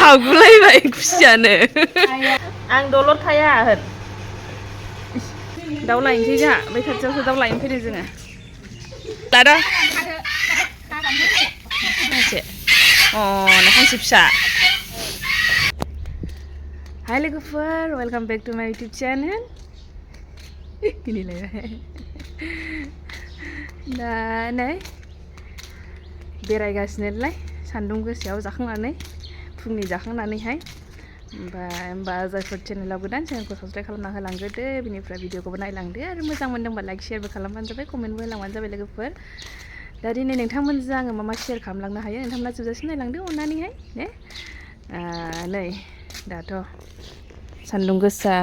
बागुलायबाय खुसियानो आं दलर थाया होन दाउ लायनोसै जोंहा बै खाथियावसो दाउ लायनो फैदों जोङो लादो फांसे फांसे फिसा हाय लोगोफोर वेलकाम बेक टू माय इउटुब चैनल मिनिलायबाय दा नै बेरायगासिनोलाय सान्दुं गोसायाव जाखांनानै फुंनि जाखांनानैहाय होमबा जायफोर चेनेलाव गोदान चेनेलखौ साबस्क्राइब खालामना होलांग्रोदो बिनिफ्राय भिडिअखौबो नायलांदो आरो मोजां मोनदोंबा लाइक शेयारबो खालामबानो जाबाय कमेन्टबो होलांबानो जाबाय लोगोफोर दा दिनै नोंथांमोनजों आङो मा शेयार खालामलांनो हायो नोंथांमोना जोबजासिम नायलांदो अननानैहाय ने नै दाथ' सान्दुं गोसा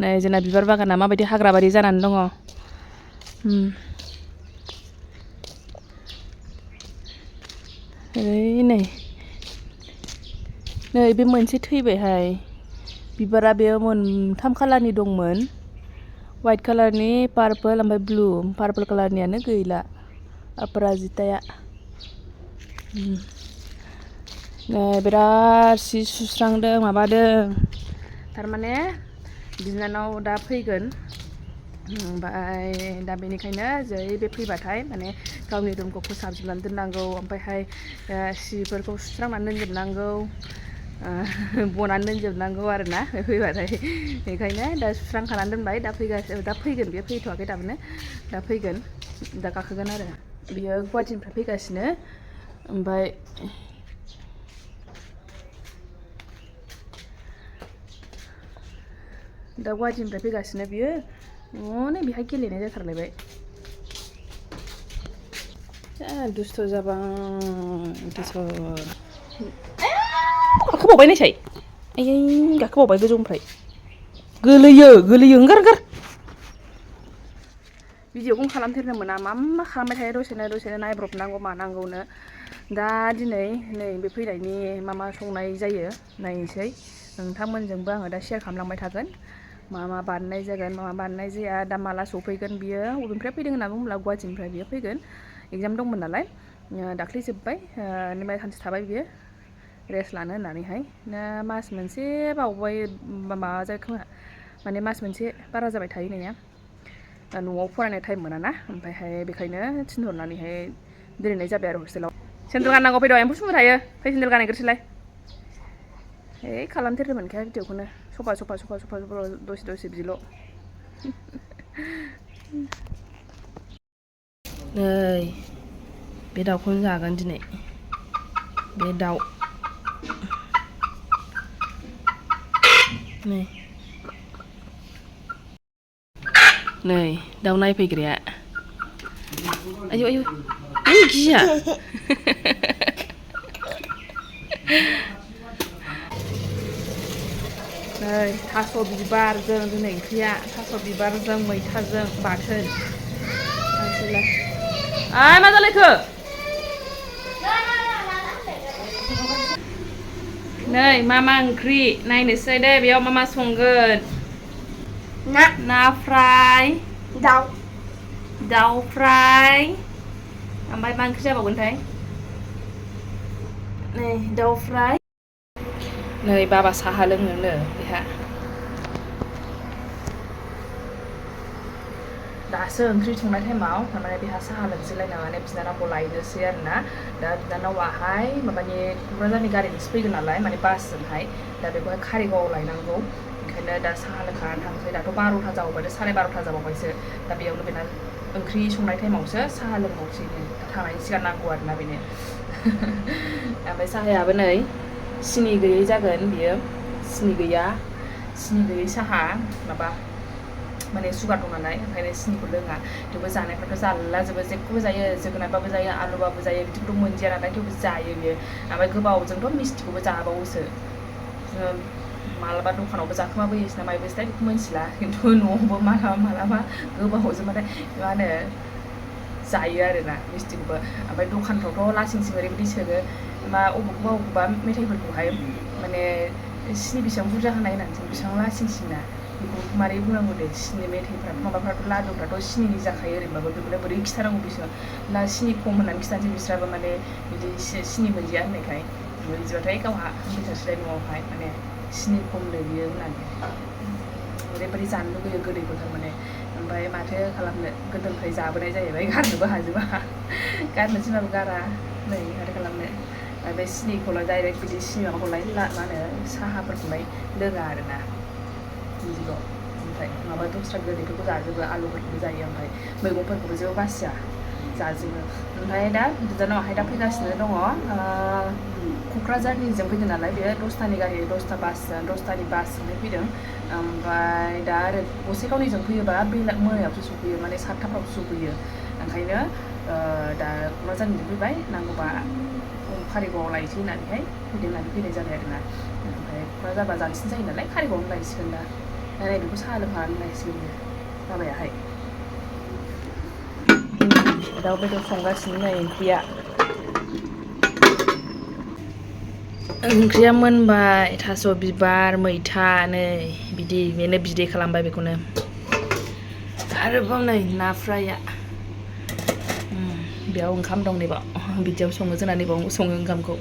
नै जोंना बिबार बागाना माबायदि हाग्राबारि जानानै दङ नै बे मोनसे थैबायहाय बिबारा बेयाव मोनथाम कालारनि दंमोन वाइट कालारनि पार्पल ओमफ्राय ब्लु पार्पल कालारनियानो गैला अपराजिताया नै बिराद सि सुस्रांदों माबादों थारमाने बिनानाव दा फैगोन ओमफ्राय दा बेनिखायनो जै बे फैबाथाय माने गावनि रुमखौ फोसाबजोबनानै दोननांगौ ओमफ्रायहाय सिफोरखौ सुस्रांनानै दोनजोबनांगौ बनानै दोनजोबनांगौ आरोना फैबाथाय बेखायनो दा सुस्रांखानानै दोनबाय दा फैगोन बेयो फैथ'वाखै दाबोनो दा फैगोन दा गाखोगोन आरो बियो गुवाहाटिनिफ्राय फैगासिनो ओमफ्राय दा गुवाहाटिनिफ्राय फैगासिनो बियो नै बेहाय गेलेनाय जाथारलायबाय दुस्थ' जाबाय गाखोबावबाय नायसाय आयै गाखोबावबाय गोजौनिफ्राय गोलैयो ओंखार भिडिअखौनो खालामथेरनो मोना मा खालामबाय थायो दसेनो नायब्रबनांगौ मानांगौनो दा दिनै नै बे फैनायनि मा संनाय जायो नायनोसै नोंथांमोनजोंबो आङो दा शेयार खालामलांबाय थागोन मा बानायनाय जागोन मा बानायनाय जाया दा माला सफैगोन बियो बबेनिफ्राय फैदों होनना बुङोब्ला गुवाहाटिनिफ्राय बियो फैगोन एग्जाम दंमोन नालाय दाख्लै जोब्बाय ओमफ्राय सानसे थाबाय बियो रेस्ट लानो होननानैहाय दा मास मोनसे बावबाय माबा जाबाय खोमा माने मास मोनसे बारा जाबाय थाहैनाया न'आव फरायनाय टाइम मोनाना ओमफ्रायहाय बेखायनो थिनहरनानैहाय दोनहैनाय जाबाय आरो हस्टेलाव सेन्देल गाननांगौ फैद' एम्फौ सुमु थायो फै सेन्देल गानहैग्रोसैलाय खालामथेरनो मोनखाया भिडिअखौनो सफा दसे बिदिल' नै बे दाउखौनो जागोन दिनै बे दाउ नै दाउ नायफैग्राया आयौ गिया नै थास' बिबारजों दिनै ओंख्रिया थास' बिबारजों मैथाजों बाथोन मा जालायखो नै मा ओंख्रि नायनोसै दे बेयाव मा संगोन ना फ्राय दाउ फ्राय ओमफ्राय मा ओंख्रि जाबावगोनथाय नै दाउ फ्राय नै बाबा साहा लोंनोनो बेहा दासो ओंख्रि संनाय टाइमाव थारमाने बेहा साहा लोंसैलायना माने बिनानावखौ लायनोसै आरोना दा बिनानावाहाय माबानि क'क्राझारनि गारिजोंसो फैगोन नालाय माने बासजोंहाय दा बेखौहाय कारिगावआव लायनांगौ ओंखायनो दा साहा लोंखानानै थांसै दाथ' 12था जाबावबायसो 12:30 जाबावबायसो दा बेयावनो बेना ओंख्रि संनाय टाइमावसो साहा लोंबावसैनो थांनायनि सिगां नांगौ आरोना बेनो ओमफ्राय साहायाबो नै सिनि गैयै जागोन बियो सिनि गैयै साहा माबा माने सुगार दं नालाय ओंखायनो सिनिखौ लोङा थेवबो जानायफ्राथ' जारलाजोबो जेखौबो जायो जोगोनारबाबो जायो आलुबाबो जायो बिदिखौथ' मोनजाया नालाय थेवबो जायो बियो ओमफ्राय गोबावजोंथ' मिस्थिखौबो जाबावोसो मालाबा दखानावबो जाखोमाबोयोसो ना मायोसोथाय बेखौ मिन्थिला खिन्थु न'आवबो मालाबा गोबावजोंबाथाय मा होनो जायो आरोना मिस्थिखौबो ओमफ्राय दखानफ्रावथ' लासिं सिं ओरैबायदि सोङो मा अबेखौबा मेथाइफोरखौहाय माने सिनि बेसेबां बुरजा होनाय होननानै बेसेबां लासिं सिंना बेखौ मारै बुंनांगौ दे सिनि मेथाइफ्रा माबाफ्राथ' लादुफ्राथ' सिनिनि जाखायो ओरैनोबाबो बेखौनो बोरै खिथानांगौ बेसेबां सिनि खम होननानै खिथानोसै बिस्राबो माने बिदि सिनि मोनजाया होननायखाय बिदिबाथाय गावहा फैसासोलाय न'आवहाय माने सिनि खमनो बियो होननानै ओरैबायदि जानो लुगैयो गोदैखौ थारमाने ओमफ्राय माथो खालामनो गोदोनिफ्राय जाबोनाय जाहैबाय गारनोबो हाजोबा गारनो थिनबाबो गारा नै माथो खालामनो बे सिनिखौलाय डाइरेक्ट बिदि सिनिमाखौलाय मा होनो साहाफोरखौलाय लोङा आरोना बिदिल' ओमफ्राय माबा दस्रा गोदैफोरखौ जाजोबो आलुफोरखौबो जायो ओमफ्राय मैगंफोरखौबो जेबो बासिया जाजोबो ओमफ्राय दा बिदानावहाय दा फैगासिनो दङ क'क्राझारनिजों फैदों नालाय बेयो 10थानि गारि 10थानि बासजोंहाय फैदों ओमफ्राय दा आरो गसाइगावनिजों फैयोबा मोनायावसो सफैयो माने 7थाफ्रावसो सफैयो ओंखायनो दा क'क्राझारनिजों फैबाय नांगौबा कारिगावआव लायसै होननानैहाय फैनाय जाबाय आरोना ओमफ्राय क'क्राझारबा जानसिन जायो नालाय कारिगावआवनो लायसिगोन दा नै बेखौ साहा लोंनानै लायसिगोन बाबायाहाय दाउ बेदर संगासिनो नै ओंख्रिया मोनबाय थास' बिबार मैथा नै बिदि बेनो बिदै खालामबाय बेखौनो आरोबाव नै ना फ्राया बेयाव ओंखाम दं नैबाव बिदियाव सङो जोंना नैबाव सङो ओंखामखौ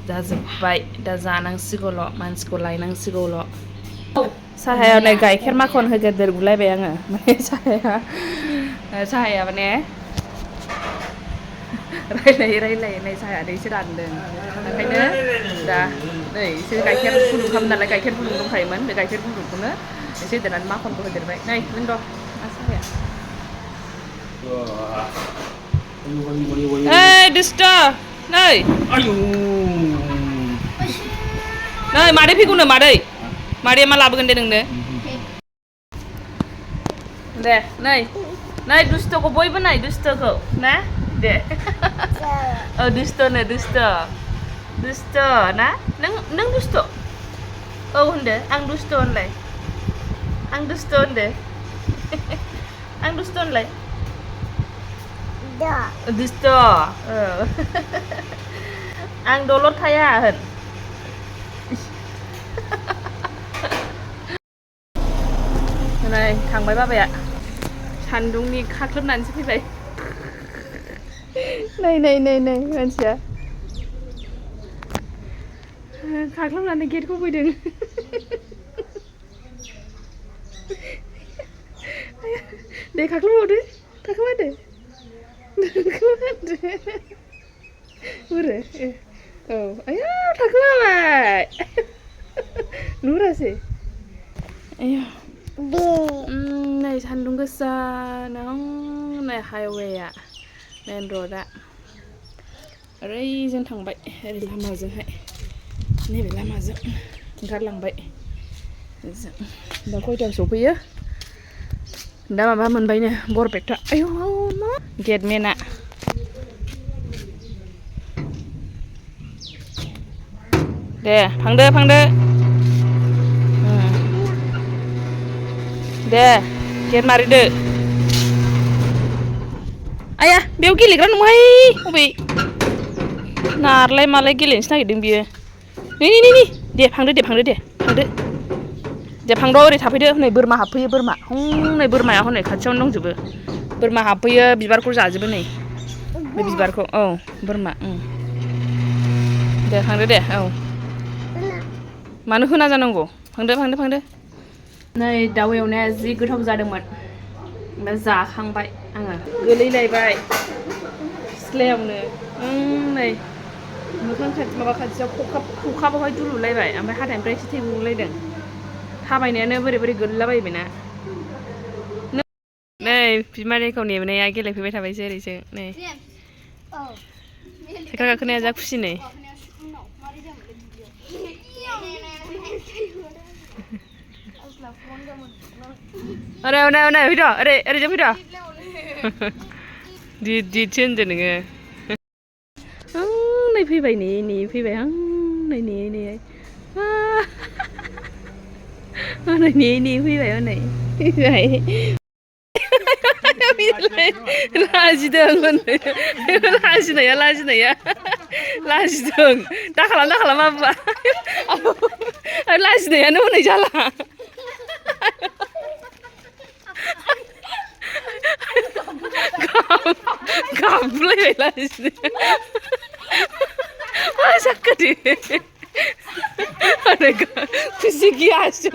जाजोब्बाय दा जानांसिगौल' मानसिखौ लायनांसिगौल' साहायाव नै गाइखेर माखन होदेरगुलायबाय आङो माने साहाया माने रायलायै नै साहाया एसे रानदों ओंखायनो दा नै एसे गाइखेर गुदुं खालामो नालाय गाइखेर गुदुं दंखायोमोन बे गाइखेर गुदुंखौनो एसे होदेरनानै माखनखौ होदेरबाय नै नों दं साहाया ओइ दुस्ट नै नै मादै फैगौनो मादैया मा लाबोगोन दे नोंनो दे नै दुस्थ'खौ बयबो नाय दुस्थ'खौ ना दे दुस्थ'नो दुस्ट' ना नों दुस्ट' औ होनदो आं दुस्ट' होनलाय आं दुस्ट' होनदो आं दुस्ट' होनलाय दुस्ट' आं दलर थाया होन नै थांबाय बाबाया सान्दुंनि खाख्लोबनानैसो फैबाय नै मानसिया खाख्लोबनानै गेटखौ फैदों दे खाख्लोबबावदो थाखोमादो बुरो औ आयौ थाखोमाबाय नुहुरासै आयौ नै सान्दुं गोसा नों नै हाइवेआ मेन रडआ ओरैजों थांबाय ओरै लामाजोंहाय नैबे लामाजों ओंखारलांबाय दा खयथायाव सफैयो दा माबा मोनबायनो बरपेटा आयौ गेटमेना दे फांदो दे गेट मारिदो आया बेयाव गेलेग्रा नङाहाय अबे नारलाय मालाय गेलेनोसो नागिरदों बियो नै दे फांदो दे फांद' ओरै थाफैदो हनै बोरमा हाबफैयो हनै बोरमाया हनै खाथियावनो दंजोबो बोरमा हाबफैयो बिबारखौ जाजोबो नै बे बिबारखौ औ बोरमा दे फांदो दे औ मानो होना जानांगौ फांदो नै दाउ एवनाया जि गोथाव जादोंमोन ओमफ्राय जाखांबाय आङो गोलैलायबाय सिथ्लायावनो नै मोखां खाथियाव खखाबावहाय दुलुलायबाय ओमफ्राय हाथाइनिफ्राय एसे थै गलायदों थाबायनायानो बोरै गोलैलाबायबायना नै बिमादैखौ नेनाया गेलेफैबाय थाबायसो ओरैसो नै साइकेल गाखोनाया जा खुसि नै ओरै फैद' ओरैजों फैद' दिदसो होनदो नोङो नै फैबाय नै फैबाय नै फैबाय हनै लाजिदों लाजिदों दाखालाम बाबा लाजिनायानो हनै जाला गाबगुलायबाय लाजिनो जाखो दे खुसि गियासु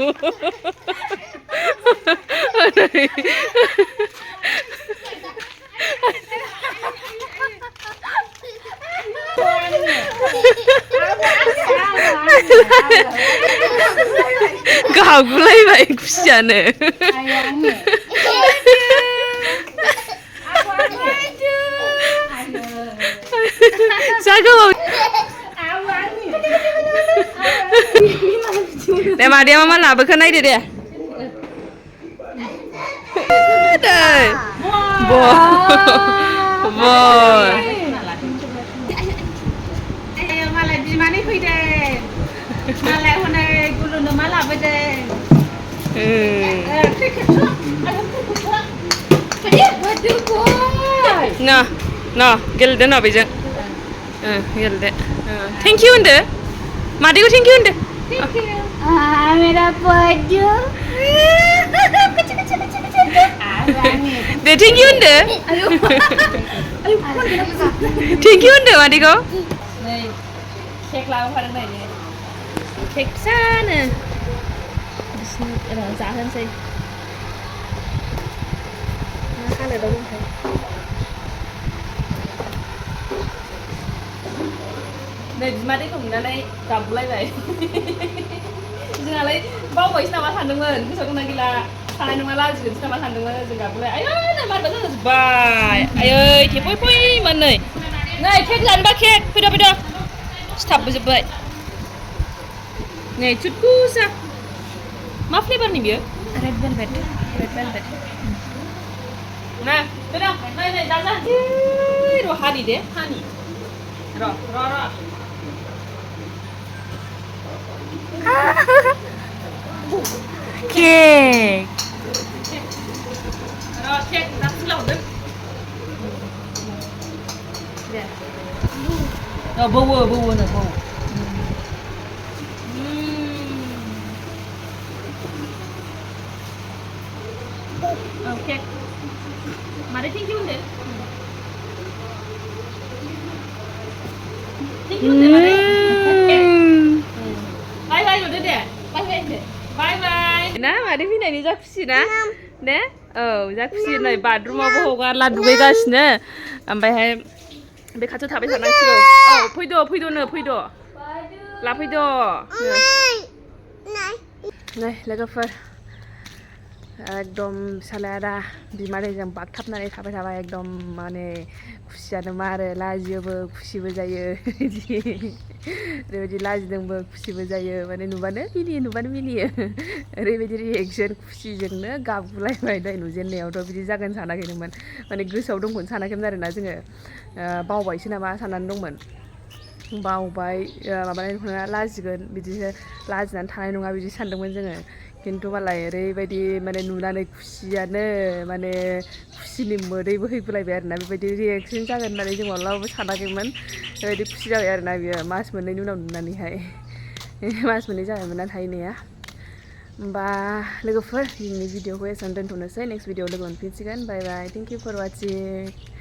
गागुलायबाय खुसियानो जागौ दे मादैया मा लाबोखो नायदो दे मालाय बिमानै फैदों मालाय हनै गुलुनो मा लाबोदों ना गेलेदो ना बेजों गेलेदो थेंक इउ होनदो मादैखौ थेंक इउ होनदो मेरा बड्डू दे थेंक इउ होनदो थेंक इउ होनदो मादैखौ नै केक लाबोफादों नै केक फिसानो बिसिनि जाहोनोसै मा हालोदाव दंथाय नै बिमादैखौ नुनानै गाबगुलायबाय जोंहालाय बावबायसो नामा सानदोंमोन गोसोआव दंना गैला थानाय नङा लाजिगोनसो नामा सानदोंमोन जों गाबगुलाय आयै ना मारैबा जाजोब्बाय आयै थेफै फैमोन नै केक जानोबा केक फैद' फैद' सिथाबबोजोब्बाय नै चुटकुसा मा फ्लेभारनि बियो रेड वेलवेट ना फैद' नै दाजा र' हानि दे हानि र' केक केक दा फुला हरदों दे बौवो नो बौ केक मारै थेंक इउ होनदो थेंक इउ होनदो मारै बाय बाय होनदो दे बाय बाय होनदो बाय बाय ना मादै फैनायनि जा खुसि ना ने औ जा खुसि नै बाथरुमावबो हगारला दुगैगासिनो ओमफ्रायहाय बे खाथियाव थाबाय थानांसिगौ औ फैद'नो लाफैद' नै लोगोफोर एकदम फिसालाया दा बिमादैजों बागथाबनानै थाबाय थाबाय एकदम माने खुसियानो मारो लाजियोबो खुसिबो जायो ओरैबायदि लाजिदोंबो खुसिबो जायो माने नुबानो मिनियो ओरैबायदि रिएक्सन खुसिजोंनो गाबगुलायबाय दहाय नुजेननायावथ' बिदि जागोन सानाखैनोमोन माने गोसोआव दंखौनो सानाखैमोन आरोना जोङो बावबायसो नामा साननानै दंमोन बावबाय माबानाय नङा लाजिगोन बिदिसो लाजिनानै थानाय नङा बिदि सानदोंमोन जोङो खिन्थु मालाय ओरैबायदि माने नुनानै खुसियानो माने खुसिनि मोदै बोहैगुलायबाय आरोना बेबायदि रिएक्सन जागोन होननानै जों माब्लाबाबो सानाखैमोन बेबायदि खुसि जाबाय आरोना बियो मास मोननैनि उनाव नुनानैहाय मास मोननै जाबायमोन ना थाहैनाया होमबा लोगोफोर दिनैनि भिडिअखौ एसेयावनो दोनथ'नोसै नेक्स्ट भिडिअआव लोगो मोनफिनसिगोन बाय बाय थेंक इउ फर वाचिं